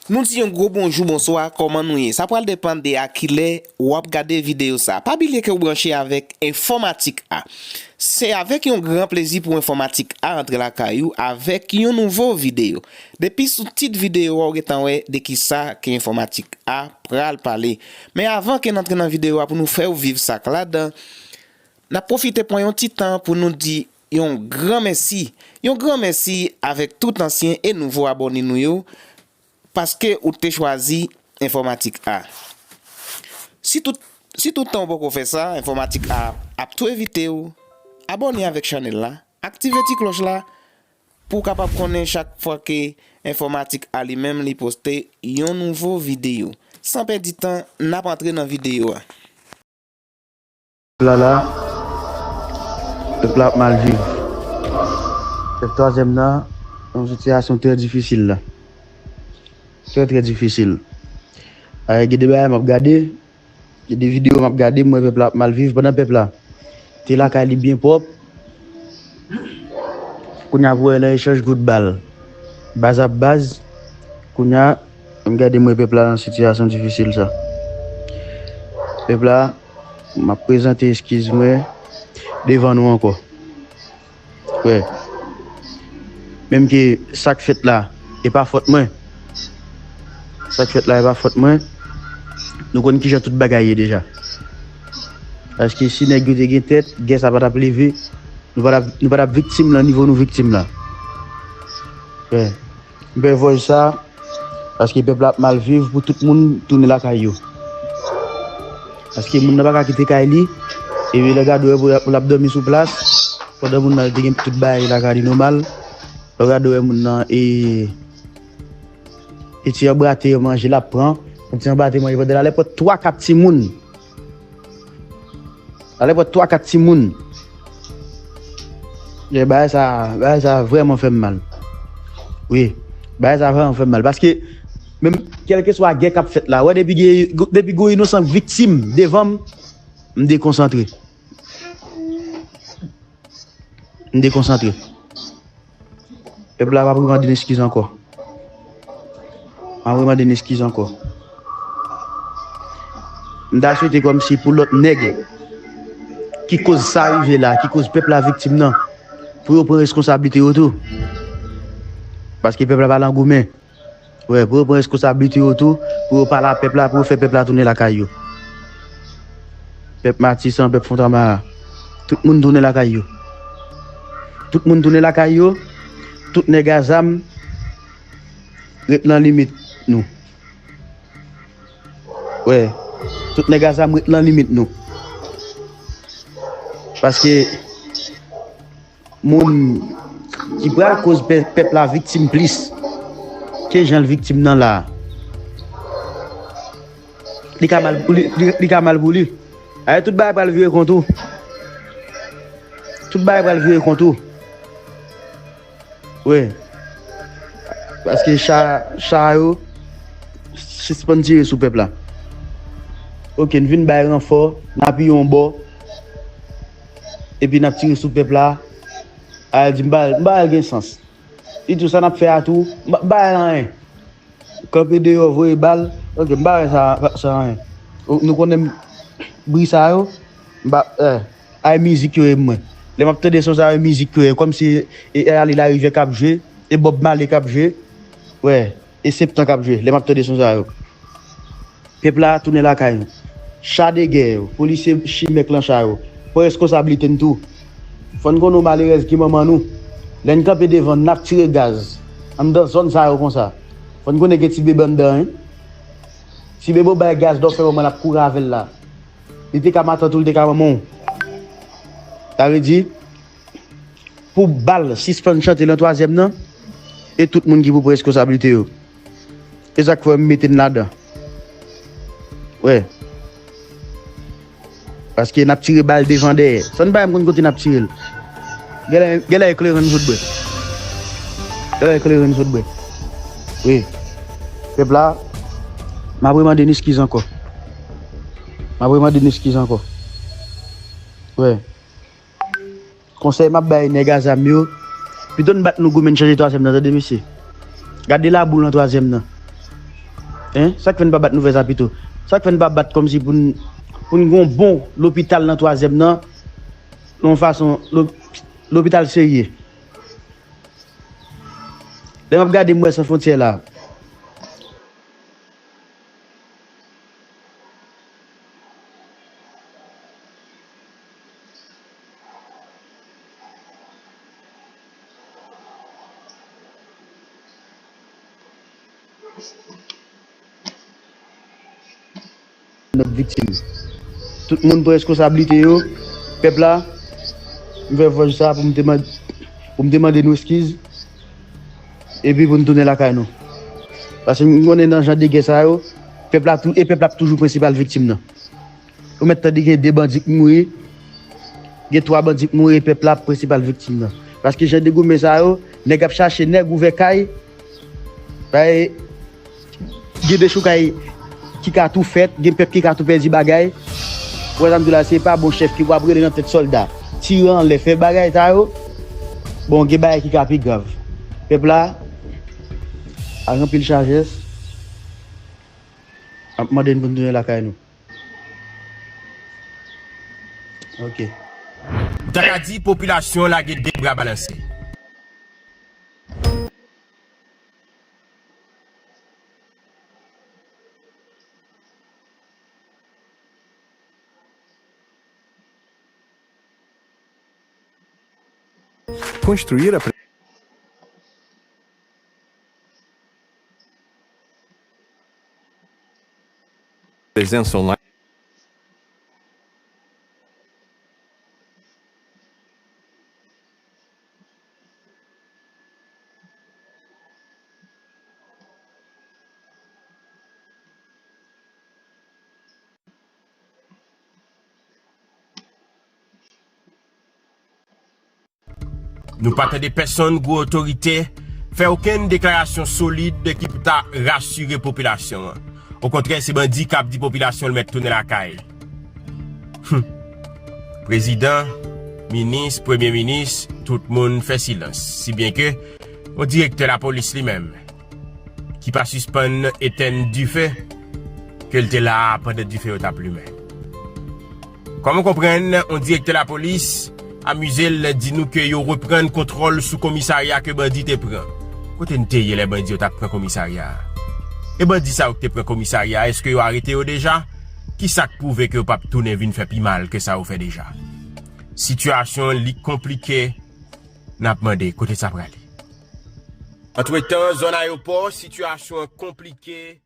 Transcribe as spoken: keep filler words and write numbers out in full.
Nou di yon gwo bonjou, bonswa, kòman nou ye? Sa pral depann de a kilè w ap gade videyo sa. Pa bliye ke w branche avèk Enfòmatik A. Se avèk yon gran plezi pou Enfòmatik A antre lakay ou avèk yon nouvo videyo. Depi sou tit videyo a, w gentan wè de kisa ke Enfòmatik A pral pale. Men avan ke n antre nan videyo a pou nou fè w viv sa k ladan, n ap pwofite pran yon ti tan pou nou di yon gran mèsi. Yon gran mèsi avèk tout ansyen e nouvo abòne nou yo, paske ou te chwazi Enfòmatik A. Si tout, si tout tan ou poko fè sa, Enfòmatik A ap tou envite w abòne avèk chanèl la, aktive ti klòch la pou w kapab konnen chak fwa ke Enfòmatik A li menm li poste yon nouvo videyo. San pèdi tan, n ap antre nan videyo a. La la, pèp la ap mal viv. Pèp twazyèm nan, nan yon sitiyasyon trè difisil la. Trè, trè difisil. Ay, gen de bagay m ap gade, gen de videyo m ap gade, m wè pèp la ap mal viv pandan pèp la te lakay li byen pwòp. Kounye a pou wè nan echanj kout bal. Baz ap baz. Kounye a, m gade m wè pèp la nan sitiyasyon difisil sa. Pèp la, m ap prezante eskiz mwen devan nou ankò. Wè. Menm ke sa k fèt la, e pa fòt mwen. Sa k fèt la, e pa fòt mwen. Nou konn kijan tout bagay ye deja. Paske si nèg yo te gen tèt, gè sa pa t ap leve. Nou pa t ap, nou pa t ap viktim nan nivo nou viktim la. Wè. M fè vòy sa, paske pèp la ap mal viv pou tout moun tounen lakay yo. Paske moun nan pa ka kite kay li, epi lè gade wè pou l ap dòmi sou plas, pandan moun nan te gen tout bagay lakay li nòmal, lè gade wè moun nan e, e ti anbrate manje l ap pran, yon ti anbrate manje pandan l alèpòt twa kat timoun. Alèpòt twa kat timoun. Ye, bagay sa, bagay sa vrèman fè m mal. Wi, bagay sa vrèman fè m mal. Paske, menm, kèlkeswa gè k ap fèt la, wè, depi gen, depi gen yon inosan viktim devan m, m dekonsantre. M dekonsantre. Pèp la, m ap remande n eskiz ankò. M ap remande n eskiz ankò. M ta swete kòmsi pou lòt nèg ki koz sa rive la, ki koz pèp la viktim nan, pou yo pran reskonsablite yo tou. Paske pèp la pa lan goumen. Wè, pou yo pran reskonsablite yo tou, pou yo pale a pèp la, pou yo fè pèp la tounen lakay yo. Pèp Matisan, pèp Fontamara, tout moun tounen lakay yo. Tout moun tounen lakay yo, tout nèg a zam ret nan limit nou. Wè, tout nèg a zam ret nan limit nou. Paske moun ki pral koz pè-, pèp la viktim plis ke jan l viktim nan la a. Li ka mal pou li, li, li ka mal pou li. Ay, tout bagay pral vire kont ou. Tout bagay pral vire kont ou. Wi. Paske cha, cha yo sispann tire sou pèp la. Oke, n vin bay ranfò, n apiye yon bò. Epi n ap tire sou pèp la. Al di m pa, m pa wè l gen sans. Li tou sa n ap fè a tou, m pa, m pa wè l anyen. Kanpe deyò, voye bal, oke, m pa wè sa, sa anyen. O, nou konnen bri sa yo, m pa, eh, ay mizik yo ye mwen. Lè m ap tande son sa yo, mizik yo ye, kòmsi e, e Ale Larivyè k ap jwe, e Bob Marley k ap jwe. Wè. E Septan k ap jwe, lè m ap tande son sa yo. Pèp la tounen lakay nou. Cha de gè yo, polisye chimè klancha yo, pran reskonsablite n tou. Fò n konnen w malerèz ki manman nou. Lè n kanpe devan n, n ap tire gaz anndan zòn sa yo konsa. Fò n konnen gen ti bebe anndan, wi. Ti bebe w bay gaz la w fè manman l ap kouri avè l la. Li te ka matant ou, li te ka manman w. Sa vle di, pou bal sispann chante nan twazyèm nan, e tout moun ki pou pran reskonsablite yo. E sa k fè m mete n ladan. Wè. Paske n ap tire bal devan dèyè. San n pa janm konn kote n ap tire l. Genlè, genlè e kleren n sot bwè. Genlè e kleren n sot bwè. Wi. Pèp la, m ap remande n eskiz ankò. M ap remande n eskiz ankò. Wè. Konsèy m ap bay nèg a zam yo, pito n bat nou goumen n chanje twazyèm nan, tande mesye. Gade labou nan twazyèm nan. Hein? Sa k fè n pa bat nouvèl sa pito? Sa k fè n pa bat kòmsi pou n, pou n gen yon bon lopital nan twazyèm nan, yon fason, lo-, lopital serye? Lè m ap gade Mwè San Fwontyè la, n ap viktim. Tout moun pran reskonsablite yo, pèp la, m fè vòj sa pou m te mande, pou m te mande nou eskiz, epi pou n tounen lakay nou. Paske m konnen nan jan de gè sa yo, pèp la tou, e pèp la ap toujou prensipal viktim nan. Ou mèt tande gen de bandi k mouri, gen twa bandi k mouri, e pèp la prensipal viktim nan. Paske jan de goumen sa yo, nèg ap chache nèg ouvè kay, bay, gen dechoukay ki ka tou fèt, gen pèp ki ka tou pèdi bagay. Ou wè sa m di w la, se pa bon chèf ki pou ap rele nan tèt sòlda, tire anlè, fè bagay sa yo. Bon, gen bagay ki ka pi grav. Pèp la, ak anpil sajès, ap mande n pou n tounen lakay nou. Ok. Ou ta ka di popilasyon lage de bra balanse. Construir a presença online. Nou pa tande pèsonn gwo otorite fè okenn deklarasyon solid ki pou ta rasire popilasyon an. Okontrè, se bandi k ap di popilasyon l mèt tounen lakay. Hum. Prezidan, minis, premye minis, tout moun fè silans. Si byen ke yon direktè lapolis li menm, ki pa sispann etenn dife, ke l te la a pandan dife yo t ap limen. Kòman w konprann yon direktè lapolis amize l di nou ke yo reprann kontwòl sou komisarya ke bandi te pran? Kote n te ye lè bandi yo t ap pran komisarya a? E bandi sa yo ki te pran komisarya a, èske yo arete yo deja? Kisa k pwouve ke yo p ap tounen vin fè pi mal ke sa yo fè deja? Sitiyasyon an li konplike, n ap mande kote sa prale. Antretan, zòn ayewopò, sitiyasyon an konplike.